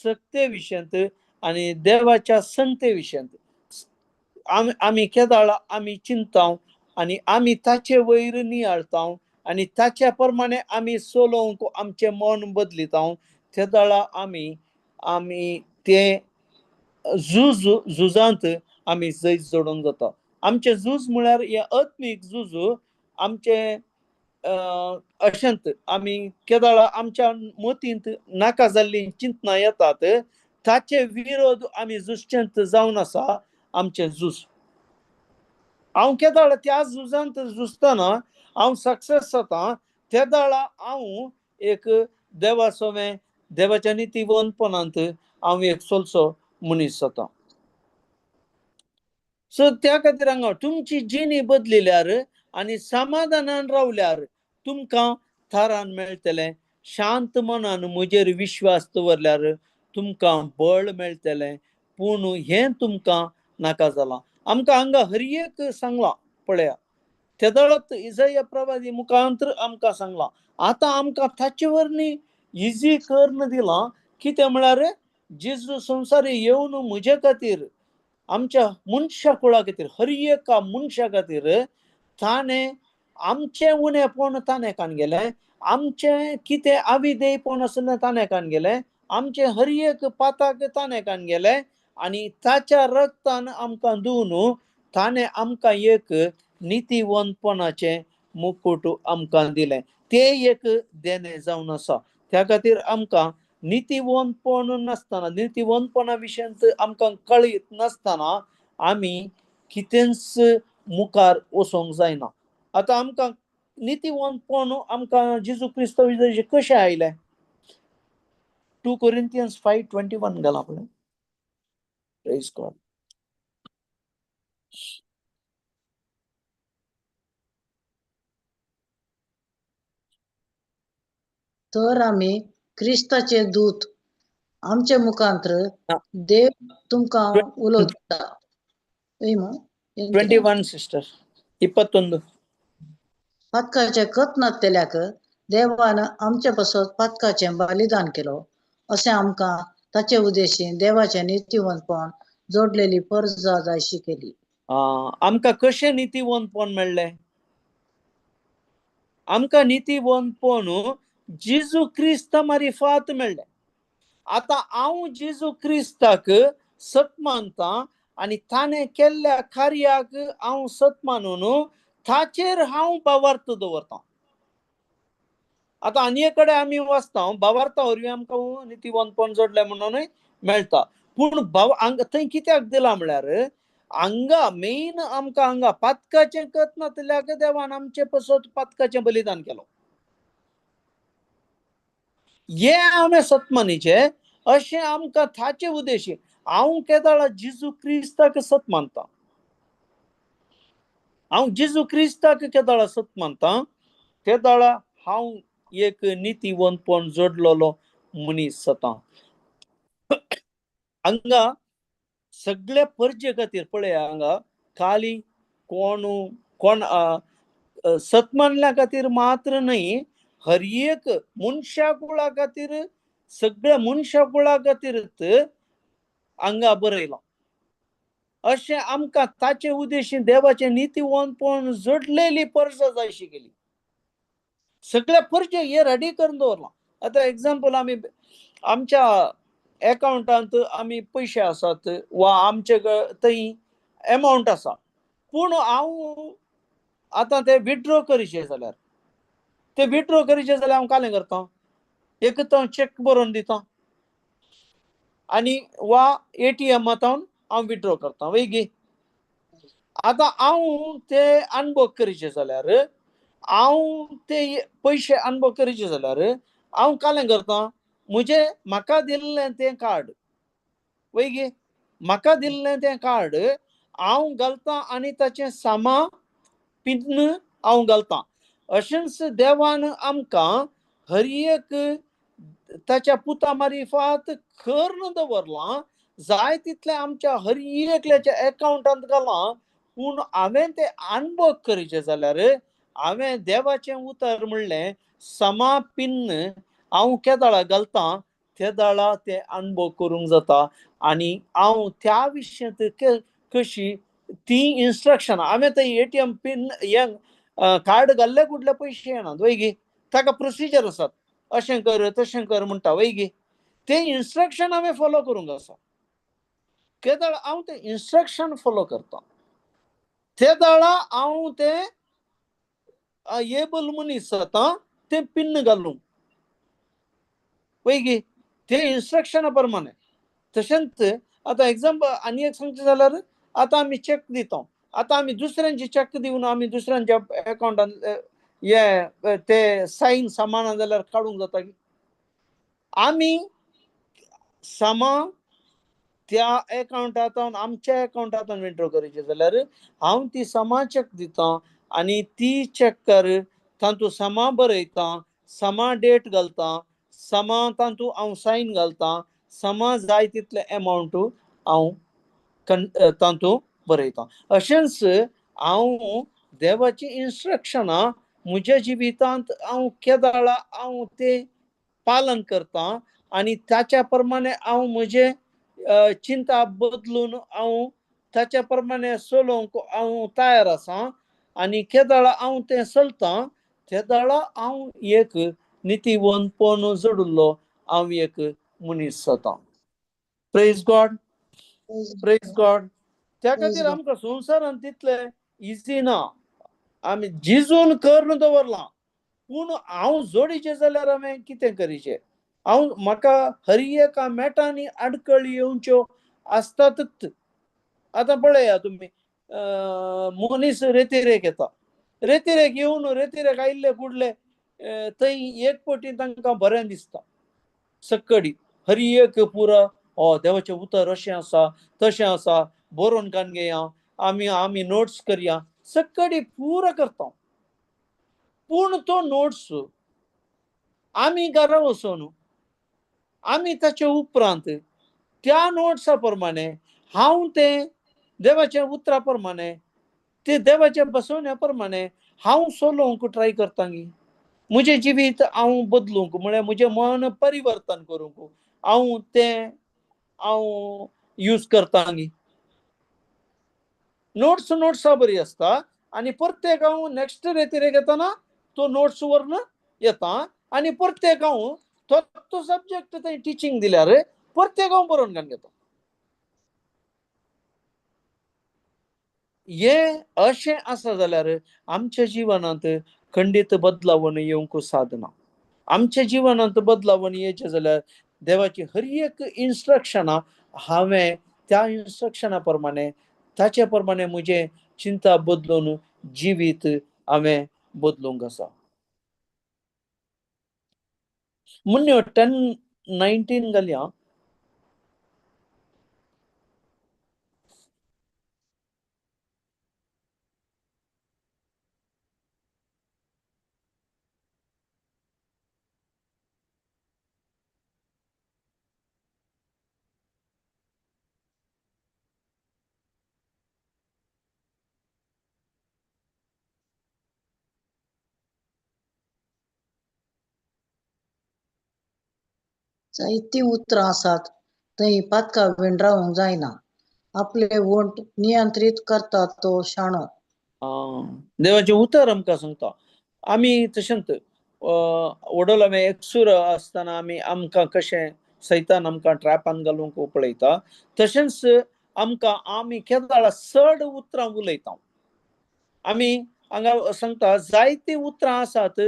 सक्ते विशयांत आनी देवाच्या संगते विशयांत आमी केदाळा आमी चिंताव आनी आमी ताचे वयर नियाळताव आनी ताच्या प्रमाणे आमी चलोवंक आमचें मन बदलिताव. तेदाळा आमी आमी ते झूज झुजांत आमी जैत जोडूंक जाता. आमचें झूज म्हळ्यार हें आत्मीक झूज आमचें अशेंत आमी केदाळा आमच्या मतींत नाका जाल्लीं चिंतनां येतात ताचे विरोध आमी झुजचेंत जावन आसा आमचें झूज. हांव केदाळा त्या झुजांत झुजतना हांव सक्सेस जाता तेदाळा हांव एक देवा सोवें देवाच्या नितीवंतपणांत हांव एक चलचो मनीस जाता. सो त्या खातीर हांगा तुमची जिणी बदलिल्यार आनी समाधानान रावल्यार तुमकां थारान मेळटलें, शांत मनान म्हजेर विश्वास दवरल्यार तुमकां बळ मेळटलें. पूण हें तुमकां नाका जालां. आमकां हांगा हर एक सांगलां पळया तेदळत इजया प्रवादी मुखांतर आमकां सांगलां. आतां आमकां ताचे वरवीं इजी करून दिलां कितें म्हळ्यार जेजू संवसारी येवन म्हजे खातीर आमच्या मनशा कुळा खातीर हर एका मनशा खातीर ताणें आमचें उणेपण ताणें कान गेलें, आमचें कितें आविदेयपण आसलें ताणें कान गेलें, आमचें हर एक पाताक ताणें कान गेलें आनी ताच्या रक्तान आमकां धुवन ताणें आमकां एक नितीवंतपणाचें मुकूट आमकां दिलें. तें एक देणें जावन आसा. त्या खातीर आमकां नितीवंतपण नासतना नितीवंतपणा विशयांत आमकां कळीत नासतना आमी कितेंच मुखार वचोंक जायना. आतां आमकां नितीवंतपण आमकां जेजू क्रिस्ता विशीं कशें आयलें? 2 Corinthians 5:21 घाला पळय. Praise God. तर आमी क्रिस्ताचे दूत आमचे मुखांत्र देव तुमकां उलयता. 21 सिस्टर 21. पातकाचे कत नासलेल्याक देवान आमचे पासत पातकाचें बलिदान केलो अशें आमकां ताचे उद्देशी देवाचें नितीवंतपण जोडलेली परजा जायशी केली. आमकां कशें नितीवंतपण मेळ्ळें? आमकां नितीवंतपण जेजू क्रिस्ता मारिफात मेळ्ळें. आतां हांव जेजू क्रिस्ताक सत मानता आनी ताणें केल्ल्या कार्याक हांव सत मानून ताचेर हांव भावार्थ दवरता. आतां आनी एक कडेन आमी वाचता भावार्था वरवीं आमकां नितीवंतपण जोडलें म्हणूनय मेळटा. पूण भाव हांगा थंय कित्याक दिलां म्हळ्यार हांगा मेन आमकां हांगा पातकाचें कत नासल्याक देवान आमचे पासत पातकाचें बलिदान केलो. हे हांवें सत मानीचें अशें आमकां ताचे उद्देशी हांव केदाळा जेजू क्रिस्ताक सत मानता. हांव जेजू क्रिस्ताक केदाळा सत मानता तेदाळा हांव एक नितीवंतपण जोडलेलो मनीस जाता. हांगा सगळ्या परजे खातीर पळया हांगा खाली कोण कोण सत मानल्या खातीर मात्र न्हय हर एक मनशा कुळा खातीर सगळ्या मनशा कुळा खातीर हांगा बरयलां. अशें आमकां ताचे उद्देशी देवाचें नितीवंतपण जोडलेली परजा जायशी केली. सगळ्या परजे हे रेडी करून दवरलां. आतां एग्जाम्पल आमी आमच्या एकावंटांत आमी पयशे आसात वा आमचे थंय एमावंट आसा पूण हांव आतां ते विड्रॉ करीशे जाल्यार ते विड्रॉ करीचे जाल्यार हांव कालें करता एक तर हांव चॅक बरोवन दिता आनी वा एटीएमांत हांव विड्रॉ करता वय. आतां हांव ते अनबॉक करीचे जाल्यार हांव ते पयशे अनबॉक करीचे जाल्यार हांव कालें करता म्हजें म्हाका दिल्लें तें कार्ड वय गे म्हाका दिल्लें तें कार्ड हांव घालता आनी ताचें सामा पिन्न हांव घालता. अशेंच देवान आमकां हर एक ताच्या पुता मारिफात करून दवरलां जाय तितलें आमच्या हर एकल्याच्या एकावंटांत घालां. पूण हांवें तें अनबॉक करीचें जाल्यार हांवें देवाचें उतर म्हणलें समा पिन्न हांव केदाळा घालता तेदाळा तें अनबॉक करूंक जाता आनी हांव त्या विशयांत कशी ती इन्स्ट्रक्शन हांवें थंय एटीएम पिन हें कार्ड घाल्ले कुडले पयशे येनात वय गे. ताका प्रोसिजर आसात अशें कर तशें कर म्हणटा वय गे. तें इन्स्ट्रक्शन हांवें फॉलो करूंक आसा. केदळ हांव तें इन्स्ट्रक्शन फॉलो करता तेदळा हांव तें एबल मनीस जाता तें पिन्न घालूंक पळय ते इन्स्ट्रक्शना प्रमाणे. तशेंच आतां एग्जाम्पल आनी एक सांगचें जाल्यार आतां आमी चॅक दिता, आतां आमी दुसऱ्यांचे चॅक दिवन आमी दुसऱ्यांच्या अकावंटान हे ते सायन सामाना जाल्यार काडूंक जाता की आमी सामान त्या अकावंटांतल्यान आमच्या अकावंटांतल्यान विड्रॉ करचें जाल्यार हांव ती समा चॅक दिता आनी ती चॅक कर तातूंत समा बरयता, समा डेट घालता, समा तातूंत हांव सायन घालता, समा जाय तितले एमावंट हांव तातूंत बरयता. अशेंच हांव देवाची इन्स्ट्रक्शनां म्हज्या जिवितांत हांव केदाळा हांव तें पालन करता आनी ताच्या प्रमाणे हांव म्हजें चिंता बदलून हांव ताच्या प्रमाणे चलोवंक हांव तयार आसा आनी केदाळा हांव तें चलता तेदाळा हांव एक नितीवंतपण जोडिल्लो हांव एक मनीस जाता. Praise God, praise God. त्या खातीर आमकां संवसारांत तितलें इजी ना, आमी जिजून करून दवरलां पूण हांव जोडीचें जाल्यार हांवें कितें करीचें? हांव म्हाका हर एका मेटांनी आडखळी येवच्यो आसतातच. आतां पळया तुमी मनीस रेतिरेक येता, रेतिरेक येवन रेतिरेक आयिल्ले फुडले थंय एक पटी तांकां बरें दिसता सक्कडी हर एक पुरा ओ देवाचें उतर अशें आसा तशें आसा बरोवन कान घेया आमी आमी नोट्स करया सक्कडी पुरा करता. पूण तो नोट्स आमी घरा वचून आमी ताचे उपरांत त्या नोट्सा प्रमाणे हांव तें देवाच्या उतरा प्रमाणे ते देवाच्या बसवण्या प्रमाणे हांव चलोवंक ट्राय करता गी म्हजें जिवीत हांव बदलूंक म्हळ्यार म्हजें मन परिवर्तन करूंक हांव तें हांव यूज करता गी. नोट्स नोट्सा बरी आसता आनी प्रत्येक हांव नॅक्स्ट रेतिरेक येतना तो नोट्स व्हरून येता आनी प्रत्येक हांव तो तो सब्जेक्ट थंय टिचींग दिल्यार प्रत्येक हांव बरोवन घालून घेता. हे अशें आसा जाल्यार आमच्या जिवनांत खंडीत बदलावण येवंक सादना. आमच्या जिवनांत बदलावण येयचें जाल्यार देवाची हर एक इन्स्ट्रक्शनां हांवें त्या इन्स्ट्रक्शना प्रमाणे ताचे प्रमाणे म्हजें चिंता बदलून जिवीत हांवें बदलूंक आसा. मुन्यो 10:19 घालया. जायतीं उतरां आसात थंय पातकां वेंढरावंक जायना, आपले वोंठ नियंत्रीत करता तो शाणो. देवाचें उतर आमकां सांगता आमी तशेंच वडोल आमी एकसूर आसतना आमी आमकां कशें सैतान आमकां ट्रॅपान घालूंक पळयता तशेंच आमकां आमी केदाळा चड उतरां उलयता. आमी हांगा सांगता जायतीं उतरां आसात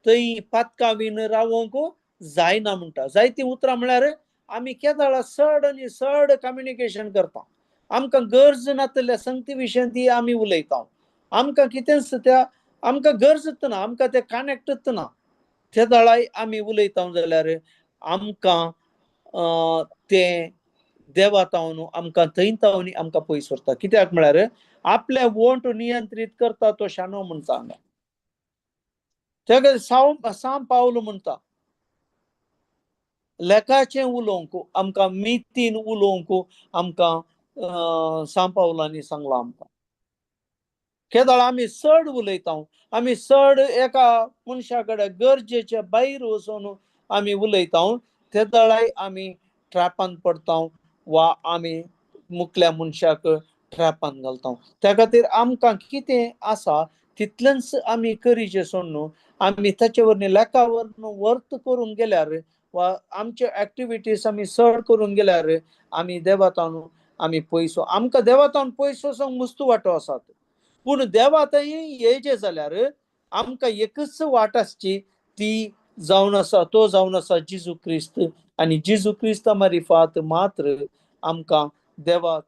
थंय पातकां बीन रावोंक जायना म्हणटा. जायतीं उतरां म्हळ्यार आमी केदाळा चड आनी चड कम्युनिकेशन करता, आमकां गरज नातल्या संगती विशयान ती आमी उलयता. आमकां कितेंच त्या आमकां गरजच ना, आमकां तें कनेक्टच ना ते दळाय आमी उलयता जाल्यार आमकां तें देवा तावन आमकां थंय तावन आमकां पयस व्हरता. कित्याक म्हळ्यार आपले वोंठ नियंत्रीत करता तो शाणो म्हणटा हांगा. त्या खातीर साम पावल म्हणटा लेखाचें उलोवंक आमकां मितीन उलोवंक आमकां साम पावलांनी सांगलां आमकां. केदळ आमी चड उलयता, आमी चड एका मनशा कडेन गरजेच्या भायर वचून आमी उलयता ते दळाय आमी ट्रॅपान पडटा वा आमी मुकल्या मनशाक ट्रॅपान घालता. त्या खातीर आमकां कितें आसा तितलेंच आमी करीचें सोडून आमी ताचे वरवीं लेखा वरवीं वर्त करूंक गेल्यार वा आमचे एक्टिविटीज आमी चड करून गेल्यार आमी देवातावन आमी पयसो, आमकां देवातावन पयसो वचोंक मुस्तू वांटो आसात. पूण देवा थंय येयचें जाल्यार आमकां एकच वाट आसची, ती जावन आसा, तो जावन आसा जेजू क्रिस्त. आनी जेजू क्रिस्ता मारिफात मात्र आमकां देवा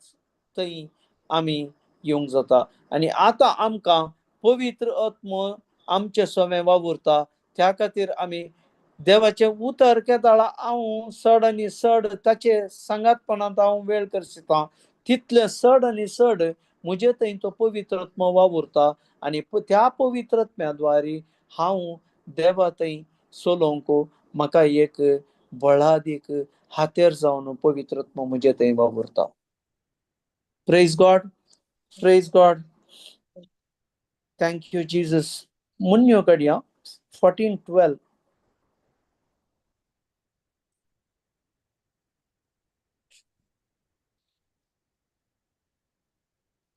थंय आमी येवंक जाता. आनी आतां आमकां पवित्र आत्मो आमचे समें वावुरता. त्या खातीर आमी देवाचें उतर केदाळा हांव चड आनी चड ताचे सांगातपणांत हांव वेळ करशिता, तितलें चड आनी चड म्हजे थंय तो पवित्र आत्मो वावुरता. आनी त्या पवित्र आत्म्या द्वारे हांव देवा थंय चलोवंक म्हाका एक बळादीक हातेर जावन पवित्र आत्मो म्हजे थंय वावुरता. Praise God, praise God, thank you Jesus. मुन्यो कडया 14:12.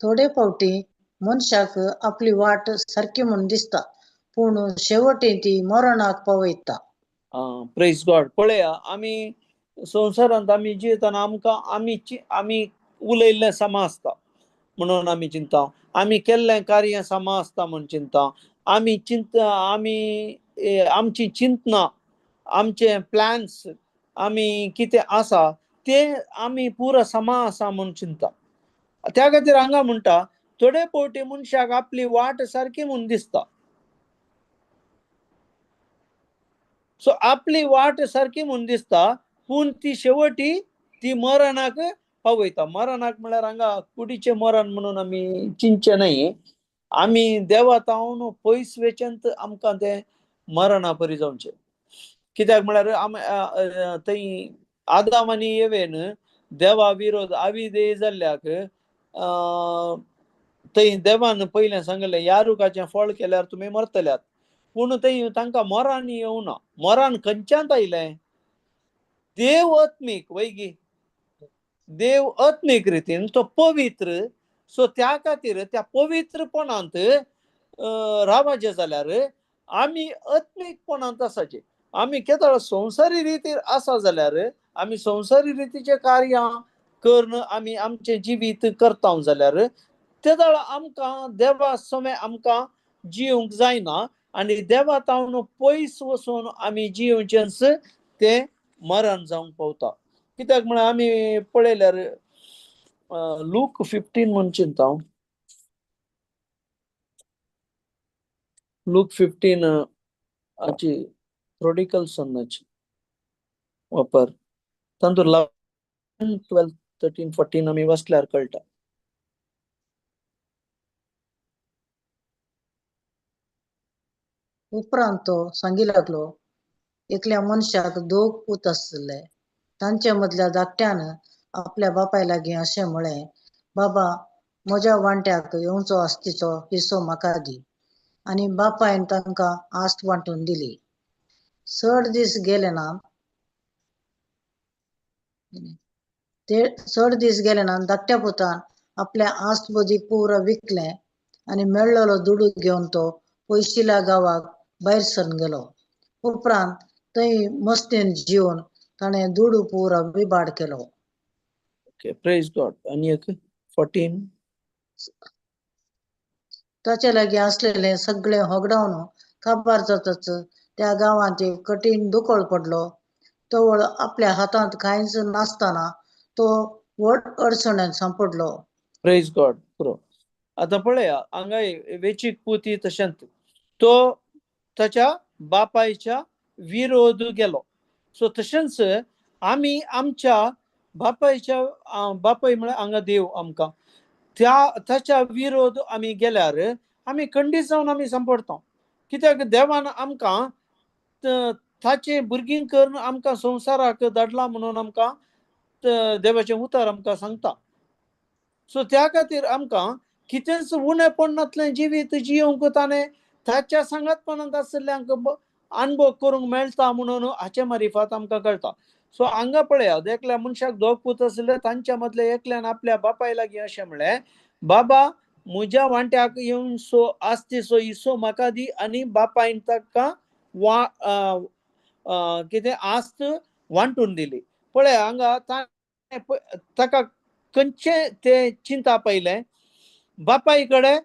थोडे फावटी मनशाक आपली वाट सारकी म्हूण दिसता, पूण शेवटी ती मरणाक पावयता. Praise God. पळया, आमी संवसारांत आमी जियेतना आमकां आमी उलयल्लें समा आसता म्हणून आमी चिंता, आमी केल्लें कार्य समा आसता म्हूण चिंता, आमी चिंता, आमी आमची चिंतना, आमचे प्लॅन्स, आमी कितें आसा ते आमी पुरा समा आसा म्हूण चिंता. त्या खातीर हांगा म्हणटा थोडे फावटी मनशाक आपली वाट सारकी म्हूण दिसता. सो आपली वाट सारकी म्हूण दिसता, पूण ती शेवटी ती मरणाक पावयता. मरणाक म्हळ्यार हांगा कुडीचें मरण म्हणून आमी चिंतचें न्हय, आमी देवा तावन पयस वेचेंत आमकां तें मरणा परी जावचें. कित्याक म्हळ्यार आमी थंय आदाम आनी येवेन देवा विरोध आविदेय जाल्ल्याक थंय देवान पयलें सांगलें ह्या रुखाचें फळ केल्यार तुमी मरतल्यात. पूण थंय तांकां मरण येवना. मरण खंयच्यान आयलें? देव आत्मीक वैगी, देव आत्मीक रितीन तो पवित्र. सो त्या खातीर त्या पवित्रपणांत रावचें जाल्यार आमी आत्मीकपणांत आसाचे. आमी केदळ संवसारी रितीर आसा जाल्यार आमी संवसारी रितीचें कार्यां करून आमी आमचें जिवीत करता जाल्यार तेदळ आमकां देवा समें आमकां जिवंक जायना आनी देवा तावन पयस वचून आमी जिवचेंच तें मरण जावंक पावता. कित्याक म्हळ्यार आमी पळयल्यार लूक 15 म्हूण चिंता हांव. लूक 15 हाची प्रोडिकल सनाची वापर तातूंत 11, 12, 13, 14 आमी वाचल्यार कळटा. उपरांत तो सांगी लागलो, एकल्या मनशाक दोग पूत आसले. तांचे मदल्या धाकट्यान आपल्या बापाय लागीं अशें म्हळें, बाबा म्हज्या वांट्याक येवचो आस्तीचो हिस्सो म्हाका दी. आनी बापायन तांकां आस्त वांटून दिली. चड दीस गेले ना, ते चड दीस गेले ना, धाकट्या पुतान आपल्या आस्त बदी पुरा विकलें आनी मेळ्ळलो दुडू घेवन तो पयशिल्या गांवाक भायर सरून गेलो. उपरांत थंय मस्तीन जिवन ताणें दुडू पुरा विबाड केलो. Okay, praise God. आनी एक 14. ताचे लागीं आसलेलें सगळें होगडावन काबार जातच त्या गांवांत एक कठीण दुकळ पडलो. तवळ आपल्या हातांत कांयच नासतना तो व्हड अडचणेंत सांपडलो. Praise God. पुरो. आतां पळया हांगा वेचीक पुती तशेंच तो ताच्या बापायच्या विरोध गेलो. सो तशेंच आमी आमच्या बापायच्या, बापाय म्हळ्यार हांगा देव आमकां, त्या ताच्या विरोध आमी गेल्यार आमी खंडीत जावन आमी सांपडटा. कित्याक देवान आमकां ताचे भुरगीं करून आमकां संवसाराक धाडला म्हणून आमकां देवाचें उतर आमकां सांगता. सो त्या खातीर आमकां कितेंच उणेपण नातलें जिवीत जियोवंक ताणें ताच्या सांगातपणांत आशिल्ल्यांक अणभव करूंक मेळटा म्हणून हाचे मारिफात आमकां कळटा. सो हांगा पळयात एकल्या मनशाक दोग पूत आशिल्ले, तांच्या मदले एकल्यान आपल्या बापाय लागीं अशें म्हणलें, बाबा म्हज्या वांट्याक येवन सो आस्तीचो हिस्सो म्हाका दी. आनी बापायन ताका कितें आस्त वांटून दिली. पळय हांगा ताका खंयचें तें चिंता पयलें, बापाय कडेन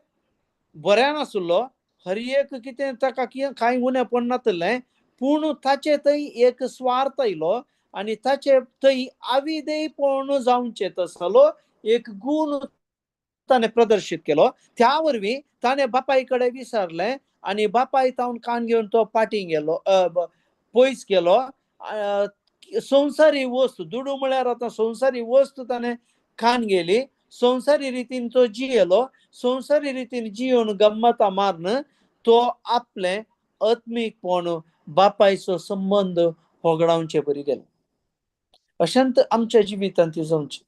बऱ्यान आसलो, हर एक कितें ताका कांय उणेपण नातलें, पूण ताचे थंय एक स्वार्थ आयलो आनी ताचे थंय आविदेयपण जावचें तसलो एक गूण ताणें प्रदर्शीत केलो. त्या वरवीं ताणें बापाय कडेन विसरलें आनी बापाय तावन कान घेवन तो पाटी गेलो, पयस गेलो. संवसारी वस्तू, दुडू म्हळ्यार आतां संवसारी वस्तू ताणें कान गेली, संवसारी रितीन तो जियेलो, संवसारी रितीन जियोवन गम्मतां मारून तो आपलें आत्मीकपण बापायचो संबंद होगडावचे परी गेलो. अशेंच आमच्या जिवितांत ती जावची.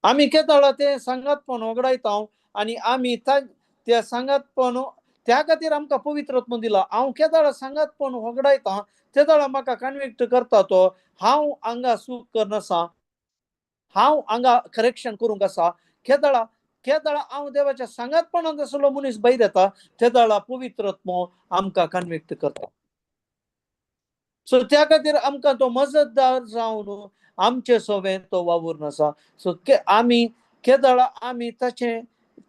आमी केदळा तें सांगातपण होगडायता आनी आमी त्या सांगातपण, त्या खातीर आमकां पवित्र आत्मो दिला. हांव केदळा सांगातपण होगडायता तेदळा म्हाका कन्विक्ट करता तो, हांव हांगा चूक करनासा, हांव हांगा करेक्शन करूंक आसा. केदळा केदळा हांव देवाच्या सांगातपणांत आसलो मनीस भायर येता तेदळा पवित्र आत्मो आमकां कन्विक्ट करता. सो त्या खातीर आमकां तो मजतदार जावन आमचे सोवें तो वावुरून आसा. सो आमी केदळा आमी ताचें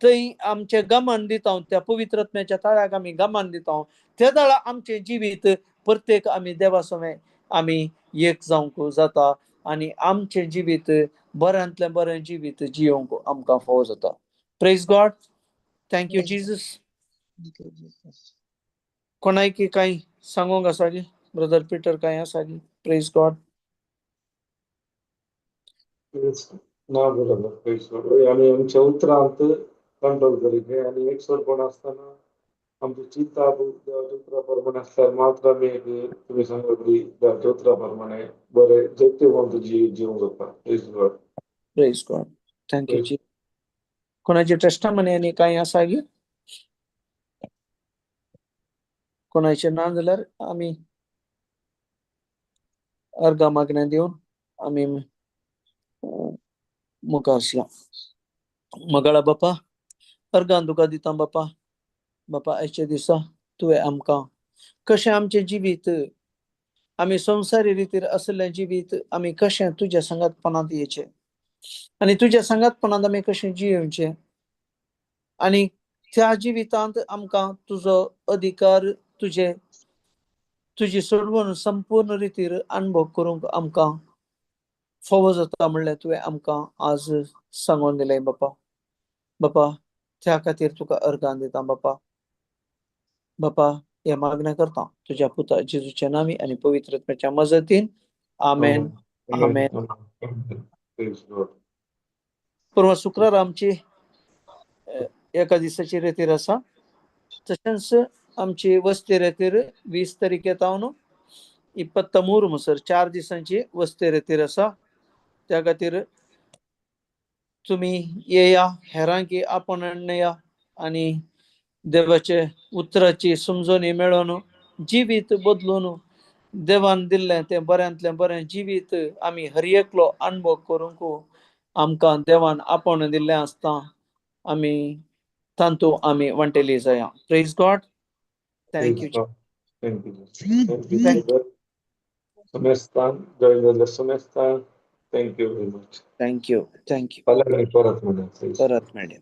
थंय आमचें गमन दिता, त्या पवित्र आत्म्याच्या ताळ्याक आमी गमन दिता, तेदळा आमचें जिवीत प्रत्येक आमी देवा सोवें आमी एक जावंक जाता आनी आमचें जिवीत बऱ्यांतलें बरें जिवीत जियोवंक आमकां फावो जाता. Praise God. Thank you Jesus. कोणायकी कांय सांगूंक आसा गी? ब्रदर पिटर कांय आसा गी? Praise God. ना बरोबर, प्रेज गॉड. आमी आमच्या उतरांत कंट्रोल करीत आनी एकसरपण आसतना आमची चिंता देवाच्या उतरा प्रमाणे आसल्यार मात्र आमी एक तुमी सांगता ती देवाच्या उतरा प्रमाणे बरें जैतवंत जिवंक जाता. Praise God. Praise God. Thank you जी. कोणाची टेस्टमनी आनी कांय आसा गी? कोणाचें ना जाल्यार आमी अर्घा मागण्या दिवन आमी मुखार आसया. मगळा बापा, अर्गान तुका दिता बापा. बापा आयच्या दिसा तुवें आमकां कशें आमचें जिवीत, आमी संवसारी रितीर आशिल्लें जिवीत आमी कशें तुज्या सांगातपणांत येचें आनी तुज्या सांगातपणांत आमी कशें जियेवचें आनी त्या जिवितांत आमकां तुजो अधिकार, तुजे तुजी सोडवण संपूर्ण रितीर अनुभव करूंक आमकां फावो जाता म्हणल्यार तुवें आमकां आज सांगून दिलें बापा. बापा त्या खातीर तुका अर्गान दिता बापा. बापा हें मागणें करता तुज्या पुता जेजूच्या नांवी आनी पवित्र आत्म्याच्या मजतीन. आमेन. आमेन. परवा शुक्रार आमची एका दिसाची रेतीर आसा, तशेंच आमची वस्ती रेतीर 20 तारखे तावन 23 म्हणसर 4 दिसांची वस्ती रेतीर आसा. त्या खातीर तुमी येया, हेरांकी आपोवन या आनी देवाचे उतराची समजणी मेळोवन जिवीत बदलून देवान दिल्लें तें बऱ्यांतलें बरें जिवीत आमी हर एकलो अनुभव करूंक आमकां देवान आपोवन दिल्लें आसता. आमी तातूंत आमी वांटेली जाया. Praise God. Thank you. Thank you. Thank you. समेस्तान जॉईन जाल्ल्या समेस्तान thank you very much. Thank you. Thank you. फाल्यां परत मेळया. परत मेळया.